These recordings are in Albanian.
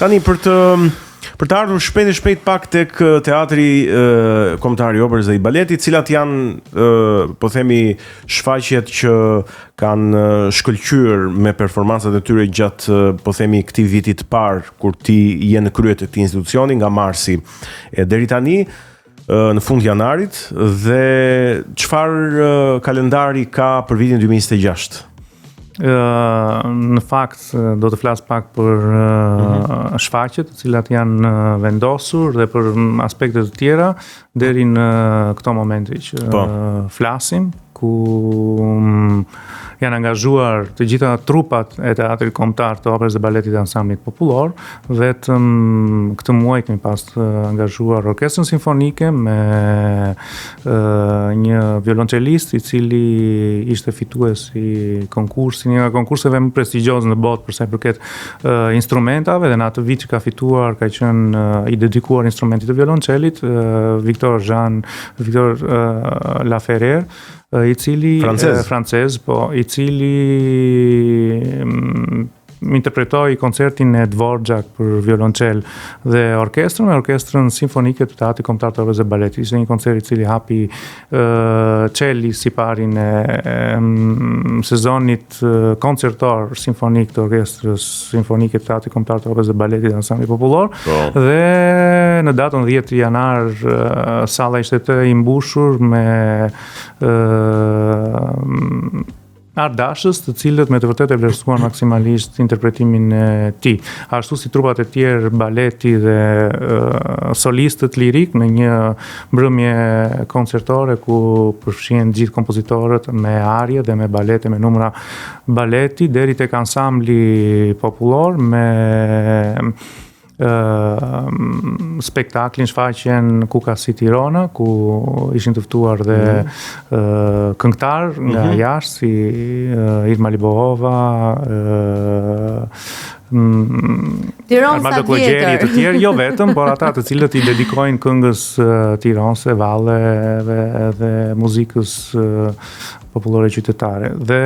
Tani për të për të ardhur shpejt e shpejt pak tek teatri kombëtar i operës dhe i baletit, cilat janë po themi shfaqjet që kanë shkëlqyer me performancat e tyre gjatë po themi këtij viti të parë kur ti je në krye të këtij institucioni nga marsi e deri tani në fund janarit dhe çfarë kalendari ka për vitin 2026? Ë në fakt do të flas pak për mm -hmm. shfaqjet, të cilat janë vendosur dhe për aspekte të tjera deri në këto momente që po. flasim, ku mm, janë angazhuar të gjitha trupat e Teatrit Kombëtar të Operës dhe Baletit dhe Ansamblit Popullor, vetëm këtë muaj kemi pas të angazhuar Orkestrën Simfonike me një violonçelist i cili ishte fitues i konkursit, një nga konkurseve më prestigjioze në botë për sa i përket instrumentave dhe në atë vit që ka fituar ka qenë i dedikuar instrumentit të violonçelit, Victor Jean Victor Laferrer, i cili francez, francez po, i cili mm, interpretoi koncertin e Dvorak për violonçel dhe orkestrën me orkestrën simfonike të Teatrit Kombëtar të Operës dhe Baletit. Ishte një koncert i cili hapi çeli siparin e sezonit koncertor simfonik të Orkestrës Simfonike të Teatrit Kombëtar të Operës dhe Baletit dhe Ansamblit Popullor. Po. Dhe në datën 10 janar salla ishte e mbushur me ë artdashës, të cilët me të vërtetë e vlerësuan maksimalisht interpretimin e tij. Ashtu si trupat e tjerë, baleti dhe uh, solistët lirik në një mbrëmje koncertore ku përfshihen gjithë kompozitorët me arie dhe me balete me numra baleti deri tek ansambli popullor me spektaklin shfaqjen Kuka si Tirona ku ishin të ftuar dhe mm -hmm. këngëtarë nga mm -hmm. jashtë si Irma Libohova, Tironsa Armando Kllogjeri e të tjerë, jo vetëm, por ata të cilët i dedikojnë këngës tironse, valleve dhe muzikës popullore qytetare. Dhe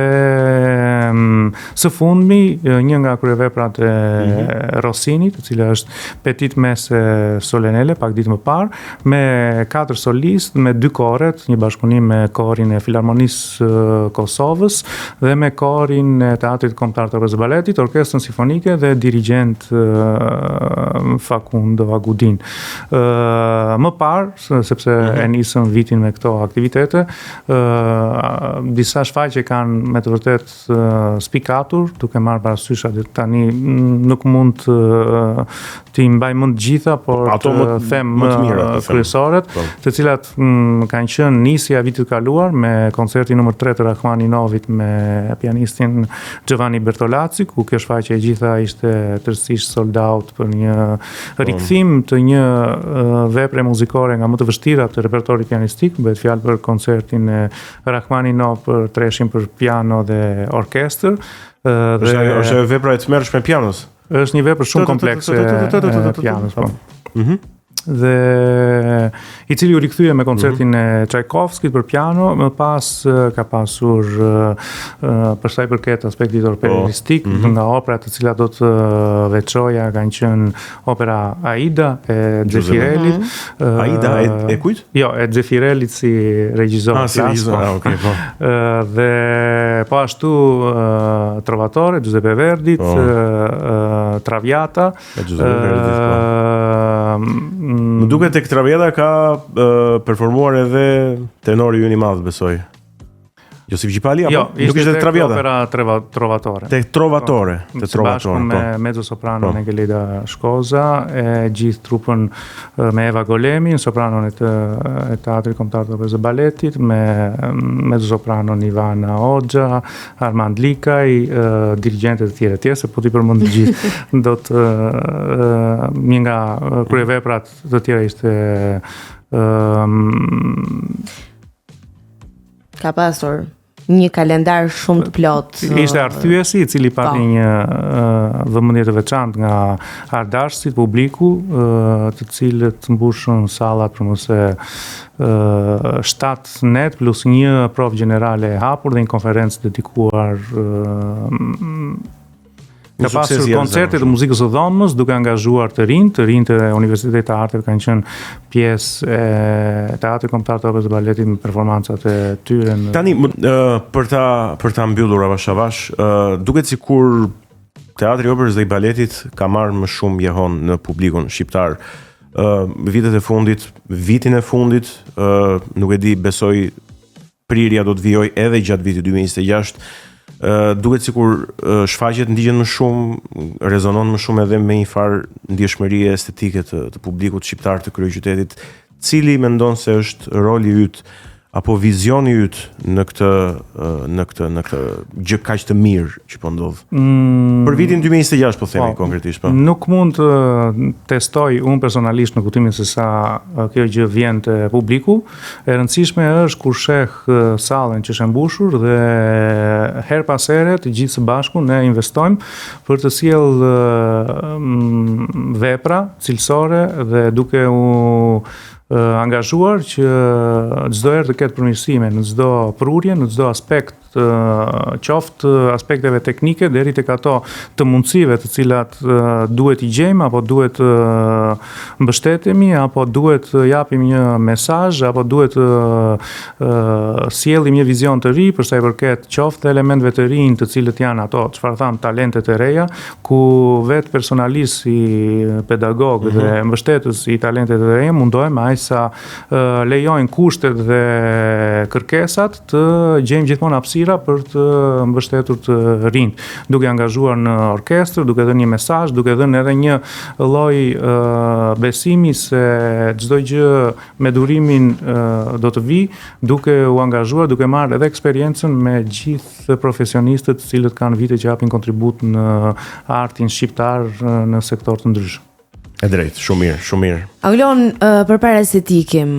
mm, së fundmi, një nga kryeveprat e mm -hmm. Rossini, të cila është Petite Messe Solennelle, pak ditë më parë, me katër solistë, me dy koret, një bashkëpunim me korin e Filharmonisë së Kosovës dhe me korin e Teatrit Kombëtar të Operës dhe Baletit, Orkestrën Simfonike dhe dirigjent Facundo Agudin. Më parë, sepse mhm. e nisëm vitin me këto aktivitete, disa shfaqje kanë me të vërtetë spikatur, duke marrë parasysh atë tani nuk mund të t'i mbaj mend të gjitha, por Ato të më, them më të mira, po kryesoret, po. të cilat m, kanë qenë nisja e vitit të kaluar me koncertin numër 3 të Rachmaninoffit me pianistin Giovanni Bertolazzi, ku kjo shfaqje e gjitha ishte tërësisht sold out për një po. rikthim të një vepre muzikore nga më të vështirat të repertorit pianistik, bëhet fjalë për koncertin e Rachmaninoff për treshin për piano dhe orkestër. Dhe është ajo është ajo vepra e tmerrshme e pianos. Është një vepër shumë komplekse e pianos, po. Mhm. Dhe i cili u rikthye me koncertin mm -hmm. e Tchaikovskit për piano, më pas ka pasur për sa i përket aspektit operistik, mm -hmm. nga operat të cilat do të veçoja kanë qenë Opera Aida e Zeffirellit. Mm -hmm. Aida e, e kujt? Jo, e Zeffirellit si regjisor. Ah, si regjisor, ah, okay, po. Dhe po ashtu Trovatore, Giuseppe Verdit, po. Traviata. E Giuseppe Verdit, po. Më duket tek Traviata ka performuar edhe tenori ynë i madh, besoj. Josif Gjipali apo? Jo, nuk ishte tek Traviata. Opera Treva, Trovatore. Tek Trovatore, po, te Trovatore. Me po. mezzo soprano po. Enkeleda Shkoza, e gjithë trupën me Eva Golemin, sopranon e të e Teatrit Kombëtar të Operës dhe Baletit, me mezzo sopranon Ivana Hoxha, Armand Likaj, dirigjentët e tjerë e tjerë, se po t'i përmend të gjithë, do të një nga kryeveprat të tjera ishte ëm Ka pasur një kalendar shumë të plotë. Ishte Arthyesi i cili pati po. një uh, vëmendje të veçantë nga artdashësit, publiku, uh, të cilët mbushën sallat për më se uh, 7 net plus një provë gjenerale e hapur dhe një konferencë dedikuar uh, Ka pasur koncerte të muzikës së dhomës duke angazhuar të rinj, të rinjtë e Universitetit të Arteve kanë qenë pjesë e Teatrit Kombëtar të Operës dhe Baletit me performancat e tyre në Tani për ta për ta mbyllur avash avash, duket sikur Teatri i Operës dhe i Baletit ka marrë më shumë jehonë në publikun shqiptar. Ë vitet e fundit, vitin e fundit, ë nuk e di, besoj prirja do të vijojë edhe gjatë vitit 2026. Ë duket sikur shfaqjet ndigjen më shumë, rezonon më shumë edhe me një farë ndjeshmërie estetike të, të publikut shqiptar të kryeqytetit. Cili mendon se është roli yt apo vizioni yt në këtë në këtë në këtë gjë kaq të mirë që po ndodh? Mm, Për vitin 2026 po themi po, konkretisht po. Nuk mund të testoj unë personalisht në kuptimin se sa kjo gjë vjen te publiku, E rëndësishme është kur sheh sallën që është e mbushur dhe herë pas here të gjithë së bashku ne investojmë për të sjellë vepra cilësore dhe duke u angazhuar që çdo herë të ketë përmirësime në çdo prurje, në çdo aspekt qoftë aspekteve teknike deri tek ato të mundësive të cilat duhet t'i gjejmë apo duhet të mbështetemi apo duhet të japim një mesazh apo duhet të sjellim një vizion të ri për sa i përket qoftë elementëve të rinj të cilët janë ato çfarë thamë talentet e reja ku vetë personalisht si pedagog mm -hmm. dhe mhm. mbështetës i talenteve të reja mundohem aq sa lejojnë kushtet dhe kërkesat të gjejmë gjithmonë hapësira për të mbështetur të rinjtë, duke angazhuar në orkestër, duke dhënë një mesazh, duke dhënë edhe një lloj besimi se çdo gjë me durimin do të vijë, duke u angazhuar, duke marrë edhe eksperiencën me gjithë profesionistët të cilët kanë vite që japin kontribut në artin shqiptar në sektorë të ndryshëm. E drejtë, shumë mirë, shumë mirë. Aulon, përpara se të ikim,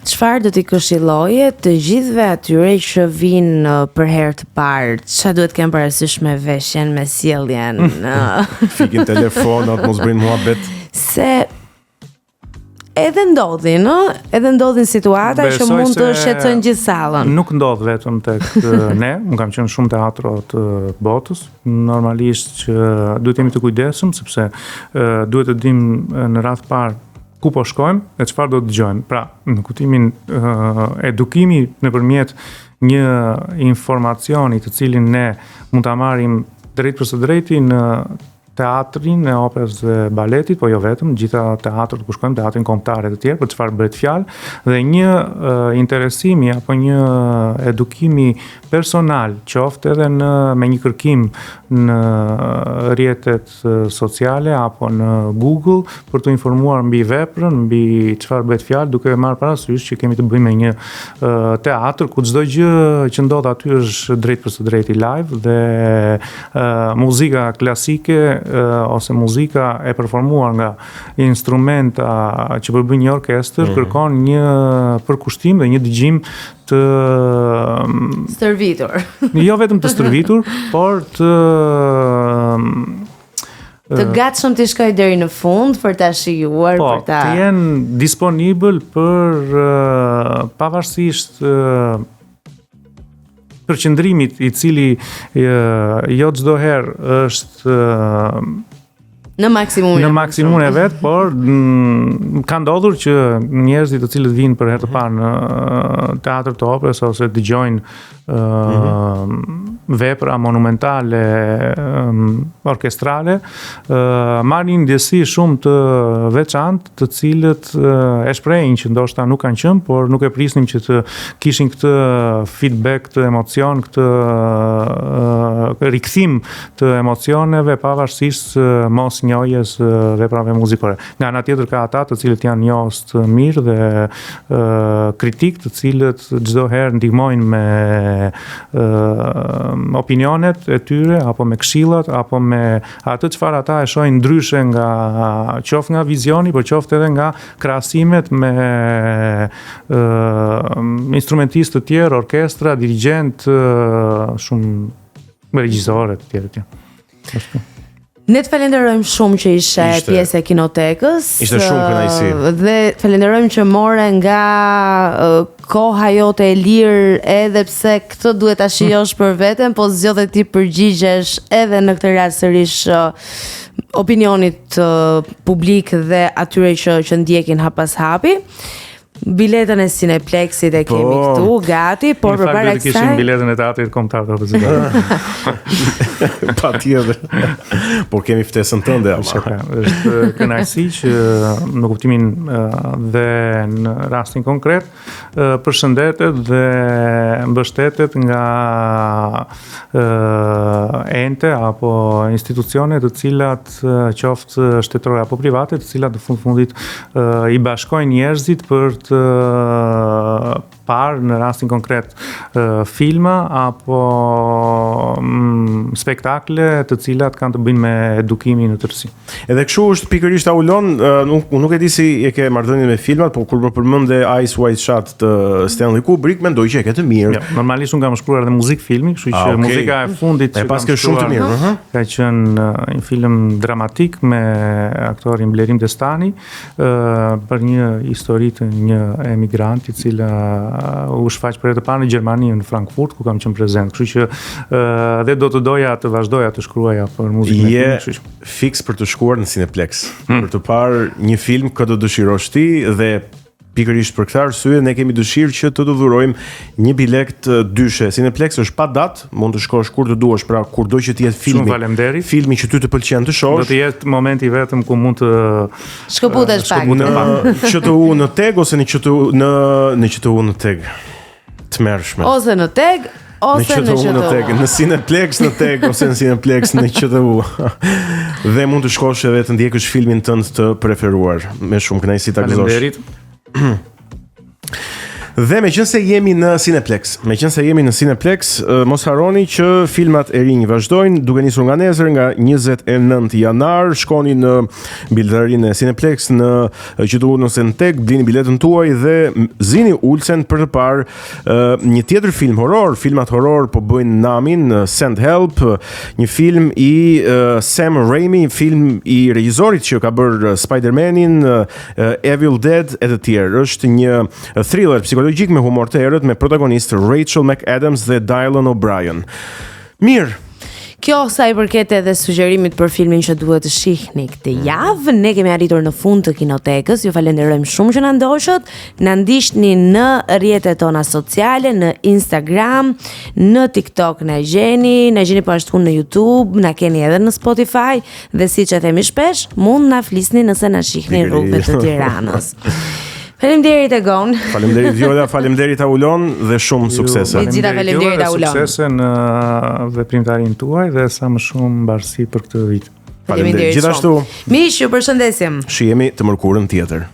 çfarë do t'i këshilloje të gjithëve atyre që vijnë për herë të parë? Çfarë duhet të kenë parasysh me veshjen, me sjelljen? Fikin telefonat, mos bëjnë muhabet. Se edhe ndodhin, ë? Edhe ndodhin situata Besoj që mund të shqetësojnë gjithë sallën. Nuk ndodh vetëm tek ne, unë kam qenë shumë teatro të botës, normalisht që duhet të jemi të kujdesshëm sepse duhet të dimë në radhë parë ku po shkojmë e çfarë do të dëgjojmë. Pra, në kuptimin edukimi nëpërmjet një informacioni të cilin ne mund ta marrim drejtpërsëdrejti në teatrin e operës dhe baletit, po jo vetëm, gjitha teatrot ku shkojmë, teatrin kombëtar e të tjerë, për çfarë bëhet fjalë, dhe një uh, interesimi apo një edukimi personal, qoftë edhe në me një kërkim në rrjetet sociale apo në Google për t'u informuar mbi veprën, mbi çfarë bëhet fjalë, duke marrë parasysh që kemi të bëjmë me një teatër ku çdo gjë që ndodh aty është drejtpërsëdrejti live dhe muzika klasike ose muzika e performuar nga instrumenta që përbëjnë një orkestër mm -hmm. kërkon një përkushtim dhe një dëgjim të stërvitur. jo vetëm të stërvitur, por të të gatshëm të shkojë deri në fund për ta shijuar, po, për ta të jenë disponibël për pavarësisht përqendrimit i cili jo çdo herë është në maksimumin në maksimumin e vet, por mm, ka ndodhur që njerëzit të cilët vijnë për herë të parë në teatr të operës ose dëgjojnë ë mm -hmm. vepra monumentale orkestrale, ë marrin një ndjesi shumë të veçantë të cilët e shprehin që ndoshta nuk kanë qenë, por nuk e prisnim që të kishin këtë feedback, këtë emocion, këtë rikthim të emocioneve pavarësisht mosnjohjes së veprave muzikore. Nga ana tjetër ka ata të cilët janë njohës të mirë dhe kritikë, të cilët çdo herë ndihmojnë me opinionet e tyre apo me këshillat apo me Atë çfarë ata e shohin ndryshe nga qoftë nga vizioni, por qoftë edhe nga krahasimet me ë instrumentistë të tjerë, orkestra, dirigjentë, shumë regjisorë të tjerë të tjerë. Ashtu. Ne të falenderojmë shumë që ishe ishte, pjesë e Kinotekës. Ishte shumë kënaqësi. Dhe të falenderojmë që more nga koha jote e lirë edhe pse këtë duhet ta shijosh për veten, po zgjodhe t'i përgjigjesh edhe në këtë rast sërish opinionit publik dhe atyre që që ndjekin hap pas hapi. Biletën e Cineplexit e kemi po. këtu gati, por përpara kësaj kishim biletën e teatrit kombëtar të Operës. Patjetër. Por kemi ftesën tënde ama. Pra, është kënaqësi që në kuptimin dhe në rastin konkret përshëndetet dhe mbështetet nga ente apo institucione të cilat qoftë shtetërore apo private, të cilat në fund fundit i bashkojnë njerëzit për të parë në rastin konkret filma apo mm, spektakle të cilat kanë të bëjnë me edukimin në tërësi. Edhe kështu është pikërisht Aulon, nuk unë nuk e di si e ke marrëdhënien me filmat, por kur më përmende Eyes Wide Shut të Stanley Kubrick, mendoj që e ke të mirë. Jo, normalisht unë kam shkruar edhe muzikë filmi, kështu që ah, okay. muzika e fundit që e paske shumë të mirë, uh -huh. Ka qenë një film dramatik me aktorin Blerim Destani, për një histori të një emigranti i cili u shfaq për herë të parë në Gjermani në Frankfurt ku kam qenë prezent. Kështu që dhe do të doja të vazhdoja të shkruaja për muzikën e filmit, kështu që fiks për të shkuar në Cineplex, hmm. për të parë një film kë do dëshirosh ti dhe pikërisht për këtë arsye ne kemi dëshirë që të të dhurojmë një biletë dyshe. Cineplex është pa datë, mund të shkosh kur të duash, pra kurdo që të jetë filmi. Shumë faleminderit. Filmi që ty të pëlqen të shohësh. Do të jetë momenti i vetëm ku mund të shkëputesh pak. Në QTU në TEG ose në QTU në në QTU në TEG. Tmerrshme. Ose në TEG ose në QTU në TEG, në Cineplex në TEG ose në Cineplex në QTU. Dhe mund të shkosh edhe të ndjekësh filmin tënd të preferuar. Me shumë kënaqësi ta gëzosh. Faleminderit. Dhe meqenëse jemi në Cineplex, meqenëse jemi në Cineplex, mos harroni që filmat e rinj vazhdojnë duke nisur nga nesër nga 29 janar, shkoni në biletarinë e Cineplex në QTU ose në TEG, blini biletën tuaj dhe zini ulësen për të parë uh, një tjetër film horror, filmat horror po bëjnë namin Send Help, një film i uh, Sam Raimi, film i regjisorit që ka bërë Spider-Manin, uh, Evil Dead e të tjerë. Është një thriller psikologjik me humor të errët me protagonistë Rachel McAdams dhe Dylan O'Brien. Mirë, Kjo sa i përket edhe sugjerimit për filmin që duhet të shihni këtë mm. javë, ne kemi arritur në fund të Kinotekës. Ju falenderojmë shumë që na ndoqët. Na ndiqni në rrjetet tona sociale, në Instagram, në TikTok na gjeni, na gjeni po ashtu në YouTube, na keni edhe në Spotify dhe siç e themi shpesh, mund na flisni nëse na shihni rrugëve të Tiranës. Faleminderit Egon. Faleminderit Viola, faleminderit Aulon dhe shumë suksese. Mbi të gjitha faleminderit Aulon. Suksese në veprimtarinë tuaj dhe sa më shumë mbarësi për këtë vit. Faleminderit. Gjithashtu. Miq, ju përshëndesim. Shihemi të mërkurën tjetër.